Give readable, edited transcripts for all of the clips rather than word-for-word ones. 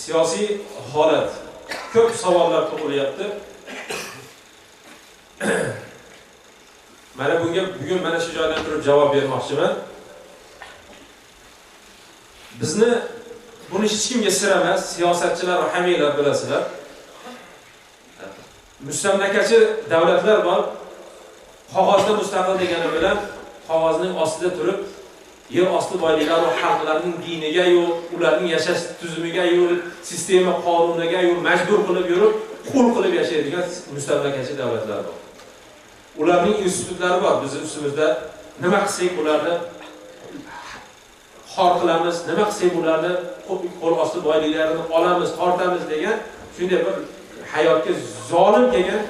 Siyosiy holat, ko'p savollar tug'ilyapti. Mana bunga bugun mana shu joydan turib javob bermoqchiman. Bizni buni hech kimga sir emas, siyosatchilar va hammanglar bilasizlar. Mustamlakachi davlatlar bor. Qog'ozda mustaqil degani bilan qog'ozning ostida turib yer osti boyliklari va xalqlarning diniga yo'q, ularning yashash tuzumiga yo'q, sistema qonuniga yo'q, majbur qilib yurib, qul qilib yashaydigan mustamlakachi davlatlar bor. Ularning institutlari bor. Biz ustimizda nima qilsak ularni xor qilamiz, nima qilsak ularni qo'l osti boyliklarini olamiz, tortamiz degan shunday bir hayotga zolim kelgan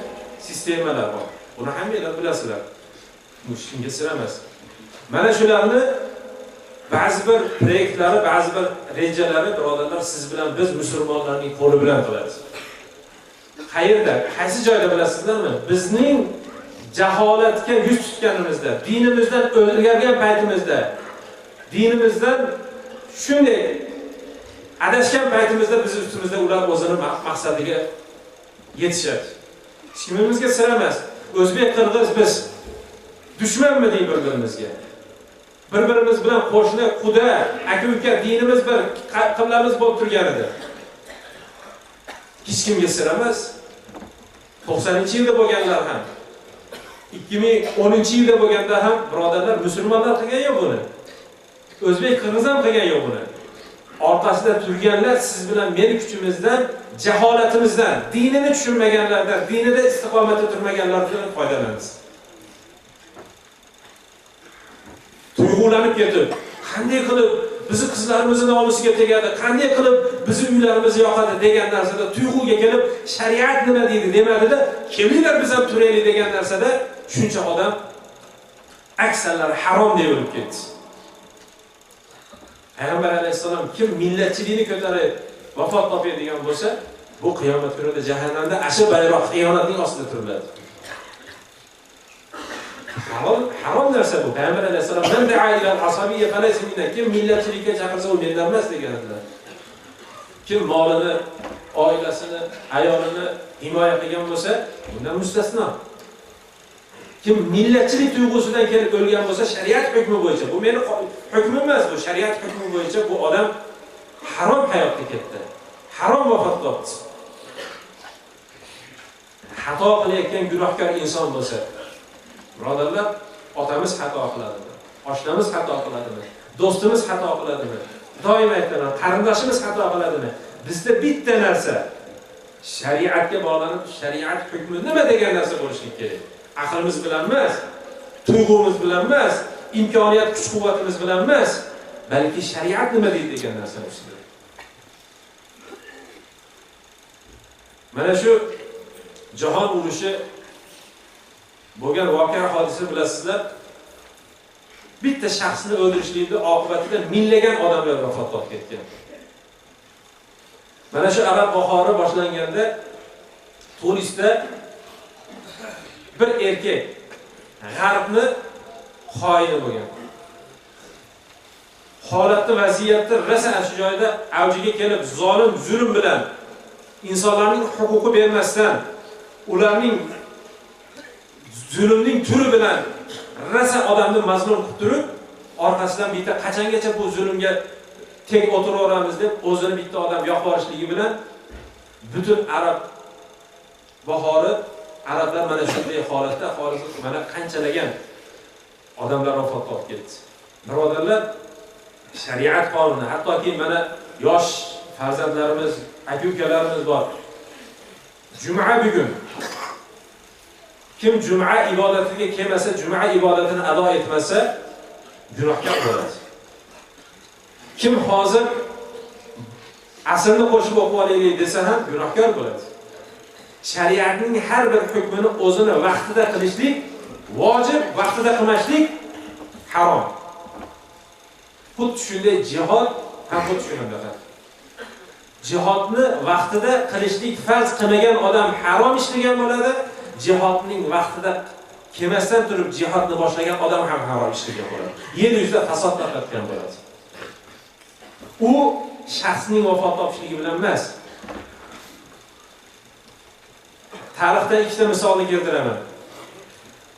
sistemalar bor. Buni hammanglar bilasizlar. Bu hech kimga sir emas. Mana shularni ba'zi bir proyektlari, ba'zi bir rejalari birodarlar siz bilan biz musulmonlarning qo'li bilan qiladi. Qayerda, qaysi joyda bilasizlarmi? Bizning jaholatga yuz tutganimizda, dinimizdan o'zgargan paytimizda, dinimizdan shunday adashgan paytimizda biz ustimizda ular o'zini maqsadiga yetishadi. Hech kimimizga sir emas. O'zbek, qirg'iz biz dushmanmi deydi bir-birimizga. Bir-birimiz bilan qo'shni, quda, aka-uka, dinimiz bir, qiblamiz bo'lib turgan edi. Hech kimga sir emas. 90-yilda bo'lganlar ham, 2010-yilda bo'lganda ham birodarlar musulmonlar qilgan yo'q buni. O'zbek, qirg'iz ham qilgan yo'q buni. Orqasida turganlar siz bilan meni kuchimizdan, jaholatimizdan, dinini tushunmaganlardan, dinida istiqomatda turmaganlardan foydalanamiz. Tuyg'ulanib ketib, qanday qilib bizi qizlarimizni nomusiga tegadi, qanday qilib bizi uylarimizni yoqadi degan narsada tuyg'uga kelib, shariat nima deydi demadida, kelinglar biz ham turaylik degan narsada shuncha odam aksarlari harom deb o'lib ketdi. Payg'ambar alayhissalom kim millatchilikni ko'tarib vafot topadigan bo'lsa, bu qiyomat kunida jahannamda asha bayroq xiyonatning ostida turiladi. Harom narsa bu. Payg'ambar alayhissalom "Man da'a ila al-asabiyya falaysa minna", kim millatchilikka chaqirsa u mendan emas degan edilar. Kim molini, oilasini, ayolini himoya qilgan bo'lsa, bundan mustasno. Kim millatchilik tuyg'usidan kelib o'lgan bo'lsa, shariat hukmi bo'yicha, bu meni hukmim emas, bu shariat hukmi bo'yicha bu odam harom hayotga ketdi. Harom vafot topdi. Xato qilayotgan gunohkor inson bo'lsa, birodarlar, otamiz xato qiladimi? Oshnamiz xato qiladimi? Do'stimiz xato qiladimi? Doim aytaman, qarindoshimiz xato qiladimi? Bizda bitta narsa, shariatga bog'lanib, shariat hukmi nima degan narsa bo'lishi kerak. Aqlimiz bilan emas, tuyg'umiz bilan emas, imkoniyat, kuch-quvvatimiz bilan emas, balki shariat nima deydi degan narsa ustida. Mana shu jahon urushi bo'lgan voqea hodisa bilasizlar, bitta shaxsni o'ldirishlikning oqibatida minglagan odamlar vafot topib ketgan. Mana shu arab bahori boshlanganda Tunisda bir erkak g'arbni xoini bo'lgan. Holatni, vaziyatni rosa shu joyda avjiga kelib, zolim zulm bilan insonlarning huquqi bermasdan, ularning zulmning turi bilan rosa odamni mazlum qilib turib, orqasidan bitta qachongacha bu zulmga tek o'tiraveramiz deb o'zini bitta odam yoqib yuborishligi bilan butun arab bahori, arablar mana shunday holatda hozir mana qanchalagan odamlar vafot topib ketdi. Birodarlar, shariat qonuni, hattoki mana yosh farzandlarimiz, aka-ukalarimiz bor. Juma bugun. Kim juma ibodatiga kelmasa, juma ibodatini ado etmasa, gunohkor bo'ladi. Kim hozir asrni qo'shib o'qib olaylik desa ham gunohkor bo'ladi. Shariatning har bir hukmini o'zini vaqtida qilishlik vojib, vaqtida qilmaslik harom. Xuddi shunday jihod ham xuddi shunday. Jihodni vaqtida qilishlik farz qilmagan odam harom ishlagan bo'ladi. Jihodning vaqtida kelmasdan turib jihodni boshlagan odam ham harom ishlagan bo'ladi. Yer yuzida fasod tarqatgan bo'ladi. U shaxsning vafot topishligi bilan emas. Tarixda ikkita misolni keltiraman.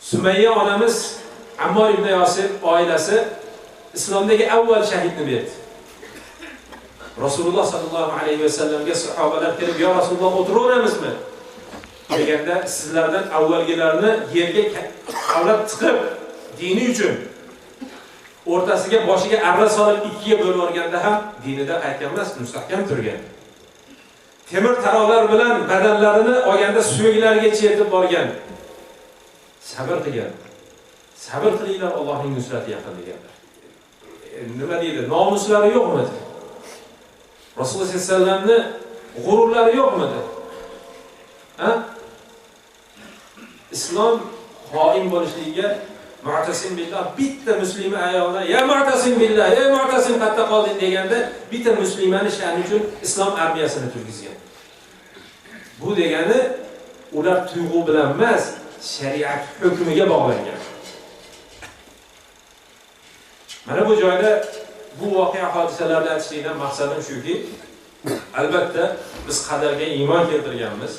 Sumayya onamiz Ammor ibn Yosir oilasi islomdagi avval shahidni berdi. Rasululloh sallallohu alayhi vasallamga sahobalar kelib, "Ya Rasululloh, o'tiraveramizmi?" deganda, sizlardan avvalgilarni yerga kavlab tiqib, dini uchun o'rtasiga boshiga arra solib ikkiga bo'lib yuborganda ham dinida qaytgan emas, mustahkam turgan. Temir taroqlar bilan badanlarini olganda suyaklarigacha yetib borgan. Sabr qilgan. Sabr qilinglar, Allohning nusrati yaqin deganlar. Nima deydi? Nomuslari yo'qmidi? Rasululloh sollallohu alayhi vasallamni g'ururlari yo'qmidi? Ha? Islom qoim bo'lishligiga Mu'tasim billah bitta muslima ayoldan, "Ya Mu'tasim billah, ey Mu'tasim qatta qolding" deganda bitta muslimani sha'ni uchun islom armiyasini turgizgan. Bu degani ular tuyg'u bilan emas, shariat hukmiga bog'langan. Mana bu joyda bu voqea hodisalarni aytishlikdan maqsadim shuki, albatta biz qadarga iymon keltirganmiz,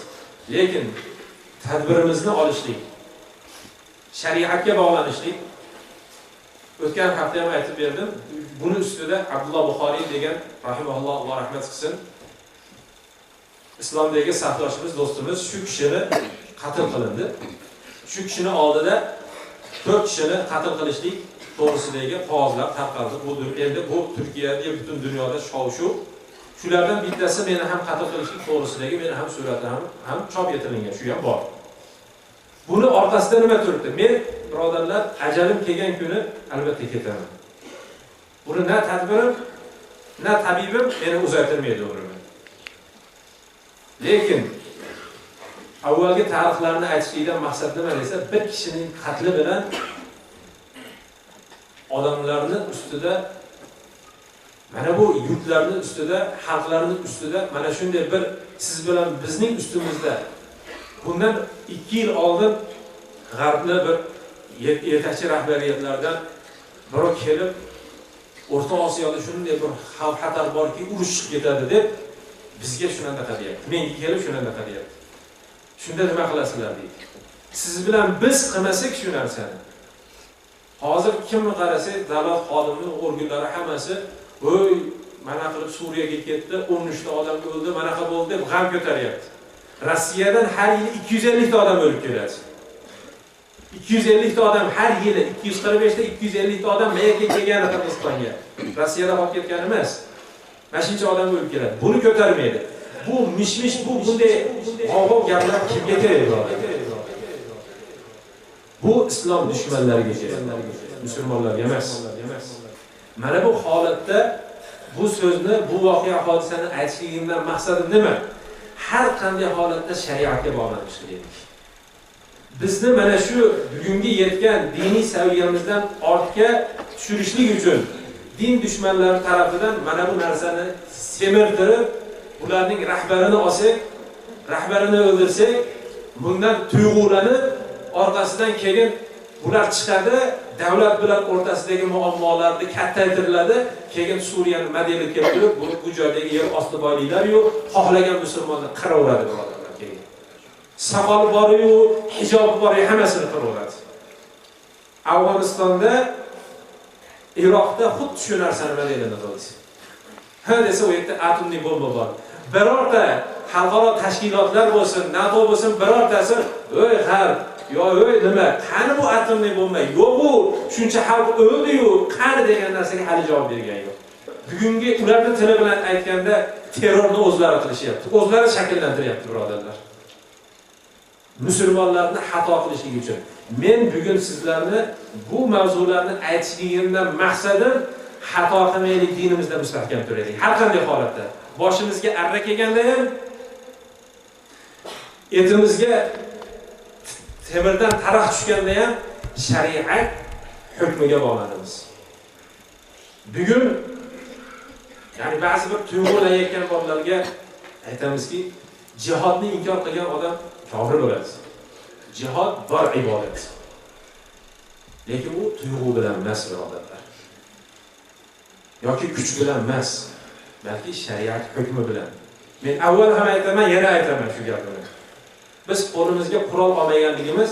lekin tadbirimizni olishlik, shariatga bog'lanishlik, o'tgan hafta ham aytib berdim, buni ustida Abdulloh Buxoriy degan rahimahulloh, Alloh rahmat qilsin, islomdagi safdoshimiz, do'stimiz, shu kishini qatl qilindi. Shu kishini oldida 4 kishini qatl qilishlik to'g'risidagi qog'ozlar tarqaldi. Bu endi bu Turkiyada, butun dunyoda shov-shuv. Shulardan bittasi meni ham qatl qilishlik to'g'risidagi meni ham suratim ham chop etilgan, shu ham bor. Buni orqasida nima turibdi? Men, birodarlar, ajalim kelgan kuni albatta ketaman. Buni na tadbirim, na tabibim meni uzaytirmaydi umrimni. Lekin avvalgi tarixlarni aytishlikdan maqsad nima desa, bir kishining qatli bilan odamlarni ustida, mana bu yurtlarning ustida, xalqlarning ustida mana shunday bir siz bilan bizning ustimizda bundan 2 yil oldin G'arbni bir yetakchi rahbariyatlardan birov kelib O'rta Osiyoda shunday bir xavf xatar borki, urush chiqib ketadi deb bizga shunaqa deyapti. Menga kelib shunaqa deyapti. Shunda nima qilasizlar deydi. Siz bilan biz qilmasak shu narsani. Hozir kimni qarasak, davlat xodimi organlari hammasi "Voy, mana qilib Suriyaga ketdi, 13 ta odam o'ldi, manaqa bo'ldi" deb g'am ko'taryapti. Rossiyadan har yili 250 ta odam o'lib keladi. 250 ta odam har yili, 245 ta 250 ta odam Mayaga kelgani Qirg'izistonga. Rossiyada qolib ketgani emas. Mana shuncha odam o'lib keladi. Buni ko'tarmaydi. Bu mish-mish, bu bunday g'ov-g'ov gaplar kimga kerak birodar? Bu islom dushmanlariga kerak, musulmonlarga emas. Mana bu holatda bu so'zni, bu voqea hodisani aytishligimdan maqsadim nima? Har qanday holatda shariatga bog'lanish kerak. Bizni mana shu bugungi yetgan diniy saviyamizdan ortga tushirishlik uchun din dushmanlari tarafidan mana bu narsani semirtirib, ularning rahbarini olsak, rahbarini o'ldirsak, bundan tuyg'ulanib, orqasidan keyin bular chiqadi, davlat bilan o'rtasidagi muammolarni kattaytiriladi, keyin Suriyani modeli keltirib, bu joydagi yer osti boyliklar yo'q, xohlagan musulmonni qiraveradi birodarlar keyin. Soqoli bor-yu, hijobi bor-yu, hammasini qiraveradi. Afg'onistonda, Iroqda xuddi shu narsani modelini qildi. Ha desa, u yerda atomli bomba bor. Birorta xalqaro tashkilotlar bo'lsin, NATO bo'lsin, birortasi "Ey g'arb, yo ey nima, qani bu atomli bomba? Yo'q u, shuncha xalq o'ldi-yu, qani" degan narsaga hali javob bergan yo'q. Bugungi ularning tili bilan aytganda terrorni o'zlari qilishyapti. O'zlari shakllantiryapti birodarlar. Musulmonlarni xato qilishligi uchun. Men bugun sizlarni bu mavzularni aytishligimdan maqsadim xato qilmaylik, dinimizda mustahkam turaylik. Har qanday holatda boshimizga arra kelganda ham, etimizga temirdan taroq tushganda ham shariat hukmiga bog'lanamiz. Bugun ya'ni ba'zi bir tuyg'ulanayotgan bolalarga aytamizki, jihodni inkor qilgan odam kofir bo'ladi. Jihod bor ibodat. Lekin u tuyg'u bilan emas, birodarlar. Yoki kuch bilan emas. balki shariat hukmi bilan. Men avval ham aytaman, yana aytaman shu gapni. Biz qo'limizga qurol olmaganligimiz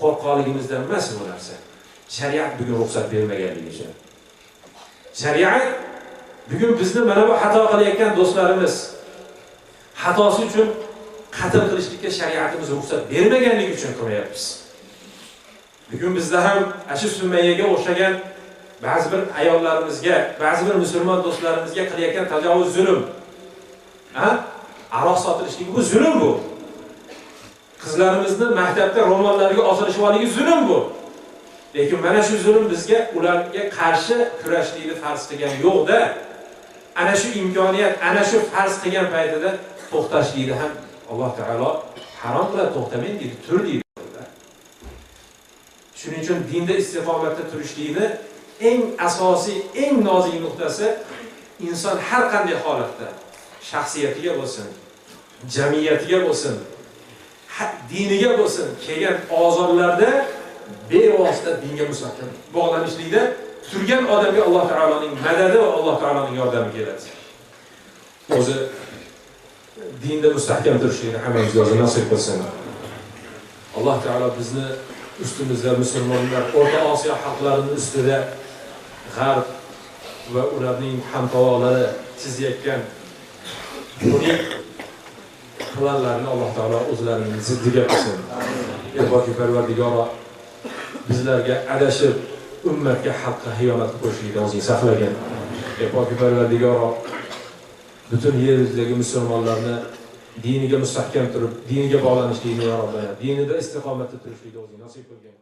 qo'rqqanligimizdan emas bu narsa. Shariat bugun ruxsat bermaganligi uchun. Shariat bugun bizni mana bu xato qilayotgan do'stlarimiz xatosi uchun qatl qilishlikka shariatimiz ruxsat bermaganligi uchun qilmayapmiz. Bugun bizda ham shu Sumayyaga o'xshagan ba'zi bir ayollarimizga, ba'zi bir musulmon do'stlarimizga qilayotgan tajovuz zulm. Ha? Aroq sotilishligi bu zulm bu. Qizlarimizni maktabda ro'mollariga osilishib zulm bu. Lekin mana shu zulm bizga ularga qarshi kurashlikni farz qilgan yo'qda. Ana shu imkoniyat, ana shu farz qilgan paytida to'xtashlikni ham Alloh taolo harom qiladi, to'xtamang deydi, tur deydi. Shuning uchun dinda istiqomatda turishlikni eng asosiy, eng nozik nuqtasi inson har qanday holatda shaxsiyatiga bo'lsin, jamiyatiga bo'lsin, diniga bo'lsin kelgan ozorlarda bevosita dinga mustahkam bog'lanishlikda turgan odamga Alloh taoloning madadi va Alloh taoloning yordami keladi. O'zi dinda mustahkam turishlikni hammamizga o'zi nasib qilsin. Alloh taolo bizni ustimizda musulmonlar, O'rta Osiyo xalqlarining ustida G'arb va ularning hamtovoqlari chizayotgan buning planlarini Alloh taolo o'zlarining ziddiga qilsin. Ey poki Parvardigoro, bizlarga adashib ummatga haqqa xiyonat qilib qo'yishlikdan o'zing saqlagin. Ey poki Parvardigoro, butun yer yuzidagi musulmonlarni diniga mustahkam turib, diniga bog'lanishlikni ya Robbana, dinida istiqomatda turishlikni o'zing nasib qilgin.